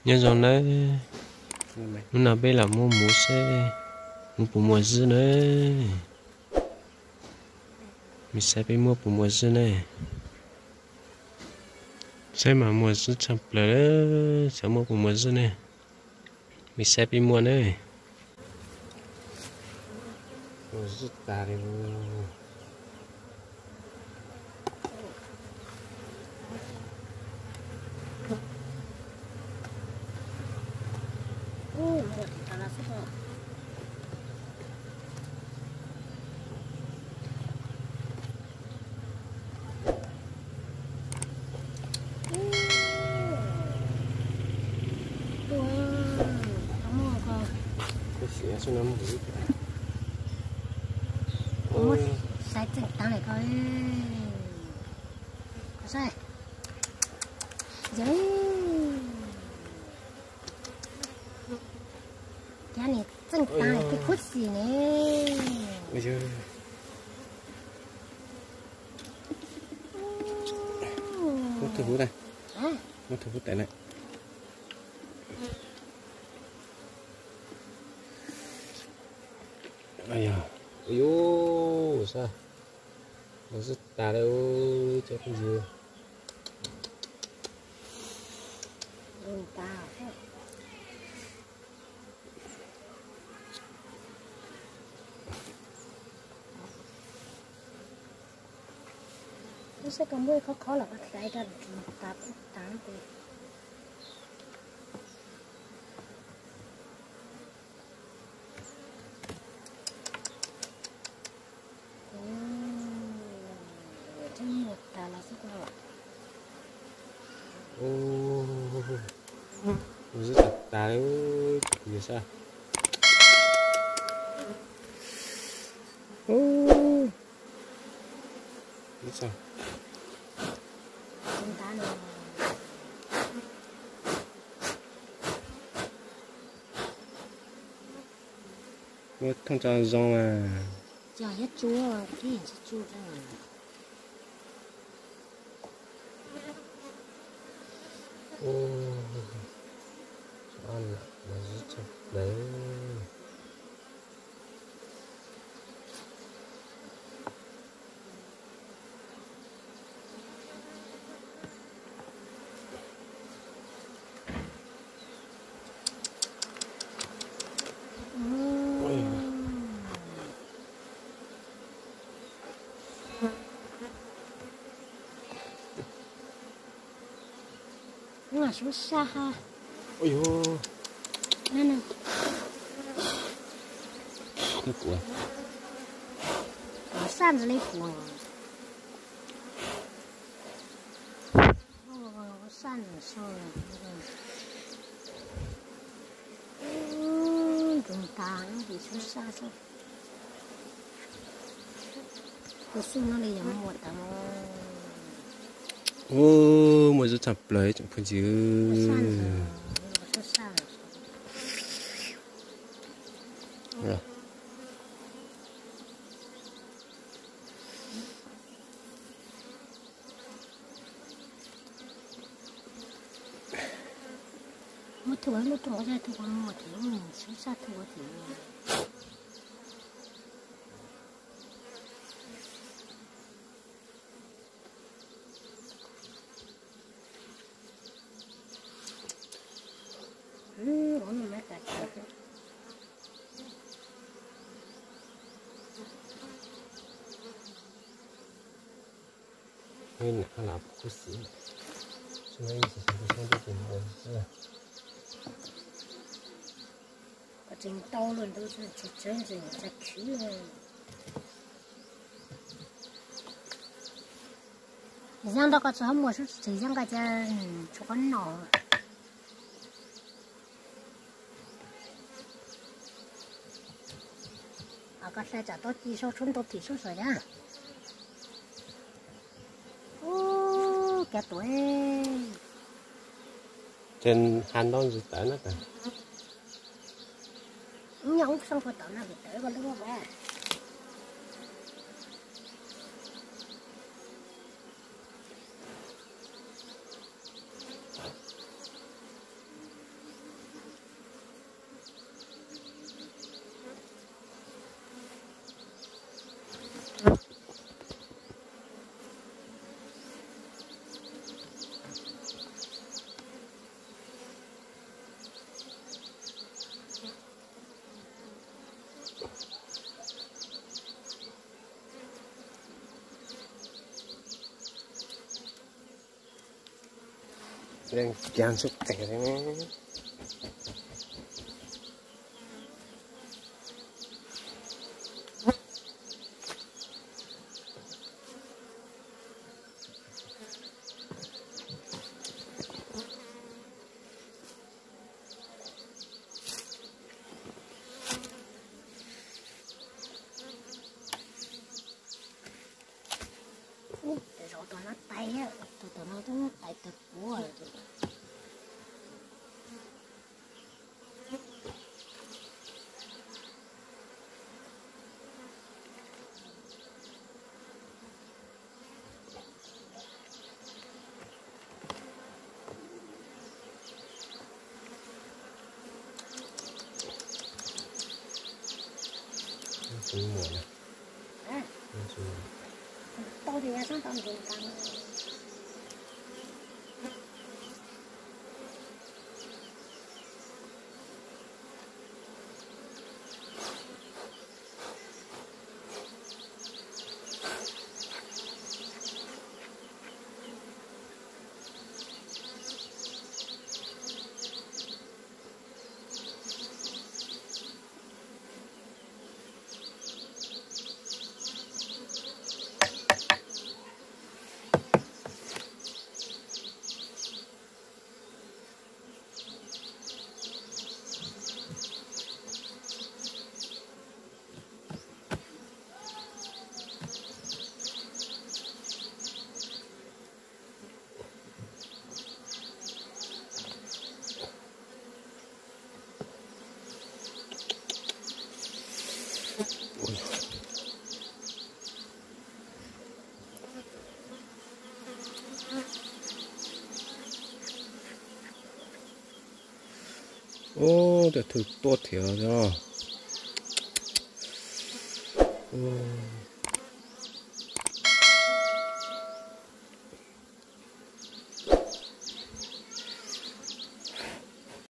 Nyob zoo nawb, hnub no peb los muab mus seb muaj puas muaj zwb na. Mus saib peb muaj puas muaj zwb ne. Saib mas muaj zwb tshaj plaws, saib muaj puas muaj zwb ne. Mus saib peb muaj ne. Muaj zwb tas li. Saib tseem taag le ko. Saib. Cov niag txeej taag li tib khuab xim ne. Muab thwj huv na. Muab thwj huv tawm na. Yog, yus sab, muaj zwb tas lawm cov phooj ywg. Lub sab koj muab qhov qhov los koj hlais rau tas tas tes. Tseem muaj tas los xwb ko. Mus xwb tas tas li, yus sab. Muab thooj tso zoo mas. Sub sab ha. Sab ntawd li kuv. Sab ntawd sau. Ntug tas no ces sub sab xwb. Kuv xub no li yog muaj tas. Muaj zwb tshaj plaws tsoom phooj ywg. Muab thwj lub rooj, muab thwj lub sab, thwj. Koj tseem tau luaj ntawd tsis txawv ntxim tsa khwv. Yeej nrog koj txog muaj sub tsis yeej nqa cas tshuav qhov no. Koj hlais tsam tau ci sau tshuav ntau phim sub saum yam. Ub, kiag tuaj. Ces ha ntaub ntsis tawv na. Nyob ub xeeb puag tom no vim tawv koj lub vaj. Cag ntxhub qees li ne. Ub, zov tus no tais, tus tus no twb tais tag puav. Ub, tej thwj tuaj thiab os.